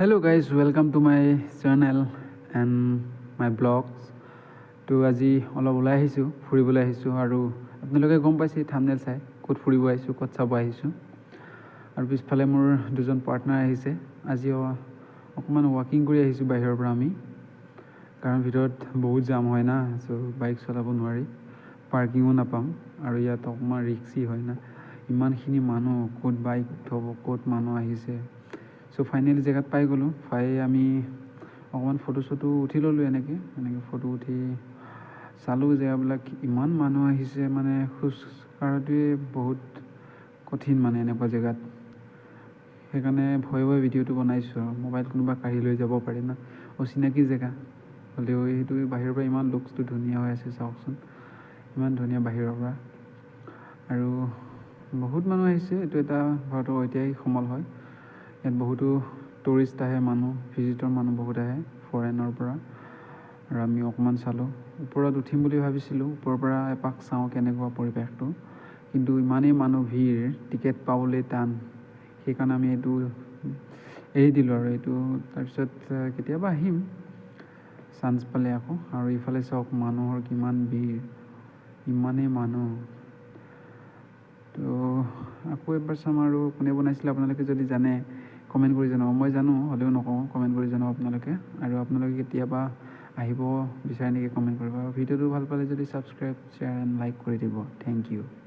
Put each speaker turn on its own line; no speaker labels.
Hello guys, welcome to my channel and my vlogs. তো আজি অলপ ওলাই আহিছোঁ, ফুৰিবলৈ আহিছোঁ আৰু আপোনালোকে গম পাইছে থামনেল চাই ক'ত ফুৰিব আহিছোঁ, ক'ত চাব আহিছোঁ। আৰু পিছফালে মোৰ দুজন পাৰ্টনাৰ আহিছে। আজি অকণমান ৱাকিং কৰি আহিছোঁ বাহিৰৰ পৰা আমি, কাৰণ ভিতৰত বহুত জাম হয় না, চ' বাইক চলাব নোৱাৰি, পাৰ্কিঙো নাপাম আৰু ইয়াত অকণমান ৰিক্সি হয় না, ইমানখিনি মানুহ, ক'ত বাইক থ'ব, ক'ত মানুহ আহিছে। চ' ফাইনেলি জেগাত পাই গ'লোঁ। পাই আমি অকণমান ফটো চটো উঠি ল'লোঁ। এনেকৈ এনেকৈ ফটো উঠি চালোঁ জেগাবিলাক। ইমান মানুহ আহিছে, মানে খোজ কঢ়াটোৱে বহুত কঠিন মানে এনেকুৱা জেগাত। সেইকাৰণে ভয়ে ভয়ে ভিডিঅ'টো বনাইছোঁ আৰু মোবাইল কোনোবা কাঢ়ি লৈ যাব পাৰে না, অচিনাকি জেগা হ'লেও। সেইটো বাহিৰৰ পৰা ইমান লুকছটো ধুনীয়া হৈ আছে, চাওকচোন, ইমান ধুনীয়া বাহিৰৰ পৰা। আৰু বহুত মানুহ আহিছে। এইটো এটা ভাৰতৰ ঐতিহাসিক সমল হয়। ইয়াত বহুতো টুৰিষ্ট আহে, মানুহ, ভিজিটৰ মানুহ বহুত আহে ফৰেনৰ পৰা। আৰু আমি অকণমান চালোঁ। ওপৰত উঠিম বুলি ভাবিছিলোঁ, ওপৰৰ পৰা এপাক চাওঁ কেনেকুৱা পৰিৱেশটো, কিন্তু ইমানেই মানুহ ভিৰ, টিকেট পাবলৈ টান। সেইকাৰণে আমি এইটো এৰি দিলোঁ আৰু এইটো তাৰপিছত কেতিয়াবা আহিম চান্স পালে আকৌ। আৰু ইফালে চাওক, মানুহৰ কিমান ভিৰ, ইমানেই মানুহ। তো আকৌ এবাৰ চাম। আৰু কোনে বনাইছিলে আপোনালোকে যদি জানে, কমেণ্ট কৰি জনাব। মই জানো, হ'লেও নকওঁ। কমেণ্ট কৰি জনাব আপোনালোকে। আৰু আপোনালোকে কেতিয়াবা আহিব বিচাৰে নেকি, কমেণ্ট কৰিব। আৰু ভিডিঅ'টো ভাল পালে যদি ছাবস্ক্ৰাইব, শ্বেয়াৰ এণ্ড লাইক কৰি দিব। Thank U.